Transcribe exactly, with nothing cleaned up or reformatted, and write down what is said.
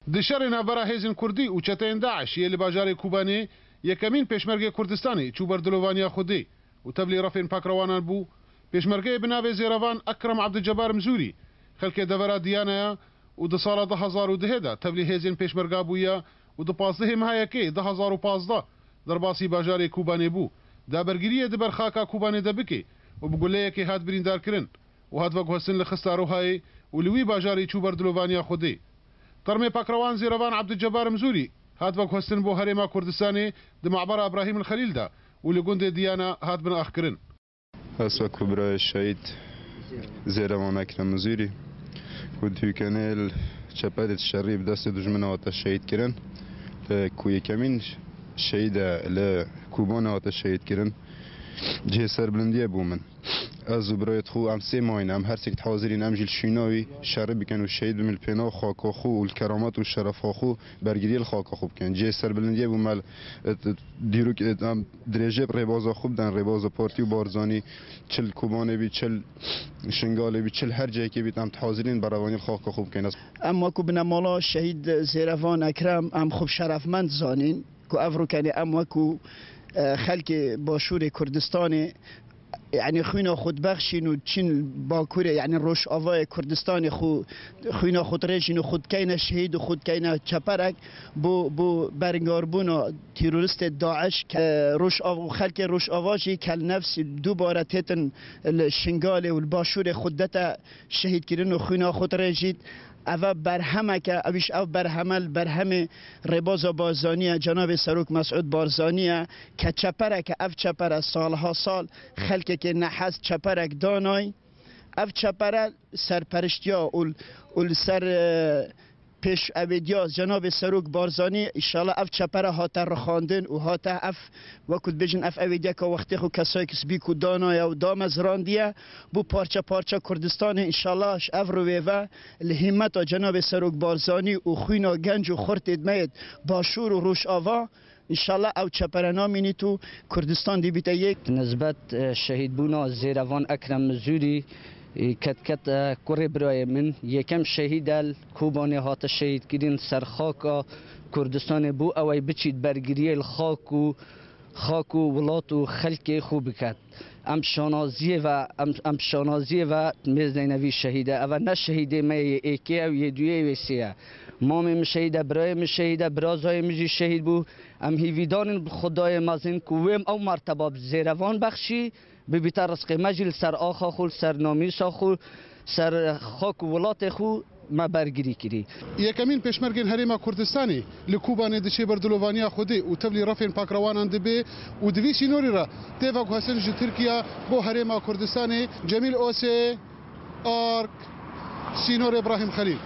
Di şerê navbera hêzên Kurdî û çeteyên DAIŞ yê li bajarê Kobanê, yekemîn Pêşmergê Kurdistanê çû ber dilovaniya Xwedê û tevlî refên pakrewanan bû. Pêşmergeyê bi navê Zêrevan Ekrem Abdulcebar Mizûrî, xelkê devera Diyanaya û di sala du hezar û dehê de tevlî hêzên Pêşmerga bûye û di pazdehê meha yekê du hezar û pazdeh derbasî bajarê Kobanê bû, da bergiriyê di ber xaka Kobanê de bike û bi guleyekê hat birîndarkirin û hat veguhestin li Xista Rohayê û li wî bajarî çû ber dilovaniya Xwedê. Termê pakrewan Zêrevan Abdulcebar Mizûrî hat veguhestin bo Herêma Kurdistanê di mabera Ibrahîm el Xelîl de û li gundê Diyana hat bin axkirin. Ez wekî birayê şehîd Zêrevan Ekrem Mizûrî, ku dûkenê li çeperê şerî bi destê dijmina hate şehîd kirin, li ku yekemîn şehîd e li Kobanê hate şehîd kirin, cihê serbilindiyê bû min. Ez û birayê xwe em sê mayîn, em her sêk hazirîn, em jî li şûna wî şerî bikin û şehîd bibin li pêna xaka xwe û li keramet û şerefa xwe bergiriyê li xaka xwe bikin. Cihê serbilindiyê bû me li, e, dîrok, e, em dirêjê bi rêbaza xwe bidin, rêbaza partî û Barzanî, çi li Kobanê bî, çi li Şingalê bî, çi li her cihekê bî, em hazirîn berevanî li xaka xwe bikin. Em wekî binemala şehîd Zêrevan Ekrem, em xwe şerefmend zanîn ku ev rûkenê em wekî, e, xelkê Başûrê Kurdistanê, yanî xwîna xwe dibexşîn û çin Bakurê, yanî Rojavayê Kurdistanê xwe, xwîna xwe dirêjîn û xwe dikeyne şehîd û xwe dikeyne çeperek bo, bo beringarbûna teroristê DAIŞ ke Rojav-, xelkê Rojava jî kel nefsî dubare têtin li Şingalê û li Başûrê xwe dete şehîdkirin û xwîna xwe dirêjît. Eve berhemeke, evîş ev berheme li berhemê rêbaza Barzanî ye, cenabê Serok Mesûd Barzanî ye, ke çepereke, ev çepere salha sal xelkekê nehez çeperek danay. Ev çepere serperiştiya û, û li ser, e, pêş evêdiya cenabê Serok Barzanî, înşallah ev çepere hate rixandin û hate ev, wekû dibêjin, ev evêdiyeke wextê xwe kesayek spî ku danaya û damezirandiye, bû parçe parçe Kurdistanê, înşallah ji ev rûvê ve li hîmeta cenabê Serok Barzanî û xwîna genc û xurtê me yê Başûr û Rojava, înşallah ew çepere namînît û Kurdistan dî bîte yek. Bi nisbet, e, şehîdbûna Zêrevan Ekrem Mizûrî, e, ketket, e, kurê birayê min, yekem şehîd e li Kobanê hate şehîdkirin ser xaka Kurdistanê bû, ew ê biçît bergiriyê li xak û, xak û welat û xelkê xwe biket. Em şanaziyê ve, em, em şanaziyê ve mêzdeyne vî şehîde. Eve ne şehîdê me yê êkê ew yê duyê wê sê ye. Mamê min şehîd e, birayê min şehîd e, birazayê min jî şehîd bû. Em hîvîdan in bi Xwedayê mezin ku wê ew merteba bi Zêrevan bexşî, bibîte rizqê me jî li ser axa xwe, li ser namîsa xwe, ser xak û welatê xwe me bergirî kirî. Yekemîn pêşmergên Herêma Kurdistanê li Kobanê diçê ber dilovaniya Xwedê û tevlî refên pakrewanan dibe û di vî sînorî re tê veguhestin ji Tirkiye bo Herêma Kurdistanê. Cemîl Osê, Ark, Sînorê Ibrahîm Xelîl.